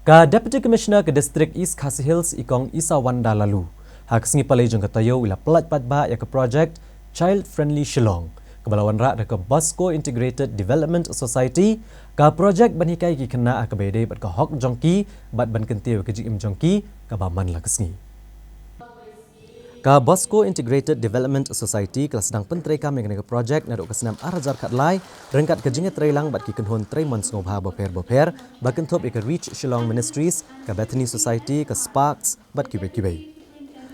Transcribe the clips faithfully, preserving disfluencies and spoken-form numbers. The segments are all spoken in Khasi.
Ka Deputy Commissioner ka District East Khasi Hills, i Kong Isawanda Laloo, ha ka sngi Palei jong ka taïew i la pyllait paidbah ïa ka project Child Friendly Shillong, kaba la wanrah da ka Bosco Integrated Development Society, ka project ban hikai ki khynnah ha kaba ïadei bad ka hok jong ki bad ban kyntiew ïa ka jingim jong ki kaba man la ka sngi. Ka Bosco Integrated Development Society ka la sdang pyntreikam ïa kane ka project naduh ka snem ar hajar khatlai, ryngkat ka jingïatreilang bad ki kynhun treimon sngewbha bapher bapher, ba kynthup ïa ka Reach Shillong Ministries, ka Bethany Society, ka Sparks, bad kiwei kiwei.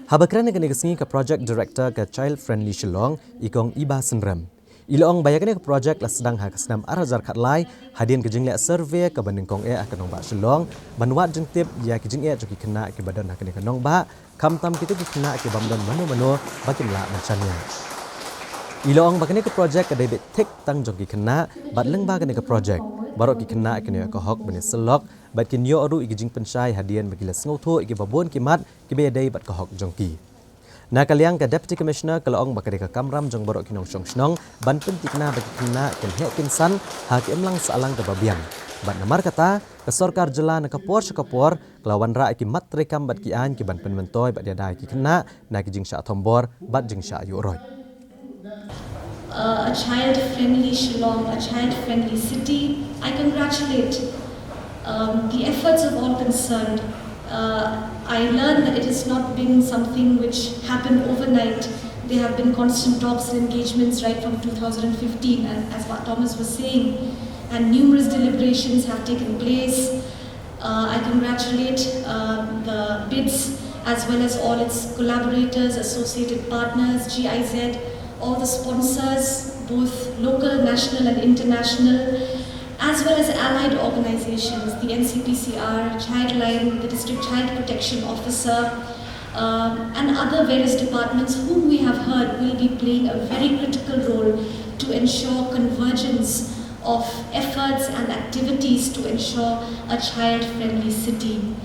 Haba kren ha kane ka sngi ka Project Director ka Child Friendly Shillong, i Kong Iba Synrem, i la ong ba ïa kane ka project la sdang ha ka snem ar hajar khatlai, hadien ka jingleh survey kaba nyngkong eh ha ka nongbah Shillong, ban wad jingtip ïa ki jingeh jong ki khynnah kiba don ha kane ka nongbah, khamtam kito ki khynnah ki bym don mano mano ba kin lah ban shaniah. I la ong ba kane ka project ka dei beit thik tang jong ki khynnah, bad lyngba kane ka project, baroh ki khynnah kin ïoh ka hok ban ïasyllok, bad kin ïoh ruh ïa ki jingpynshai hadien ba ki la sngewthuh ïa kiba bun ki mat kiba ïadei bad ka hok jong ki. Na ka liang ka Deputy Commissioner ka la ong ba ka dei ka kamram jong baroh ki nongshong shnong ban pynthikna ba ki khynnah kin heh kin san ha ka imlang sahlang kaba biang. Bad namar kata, ka sorkar jylla na ka por sha ka por ka la wanrah ïa ki mat treikam bad ki aiñ ki ban pynmyntoi bad ïada ïa ki khynnah na ki jingshah thombor bad jingshah ïuh roit. Uh, a child friendly Shillong, a child friendly city. I congratulate um, the efforts of all concerned. Uh, I learned that it has not been something which happened overnight. There have been constant talks and engagements right from two thousand fifteen, and as what Thomas was saying, and numerous deliberations have taken place. Uh, I congratulate uh, the BIDS as well as all its collaborators, associated partners, G I Z, all the sponsors, both local, national, and international, as well as allied organizations, the N C P C R, Childline, the District Child Protection Officer, um, and other various departments whom we have heard will be playing a very critical role to ensure convergence of efforts and activities to ensure a child friendly city.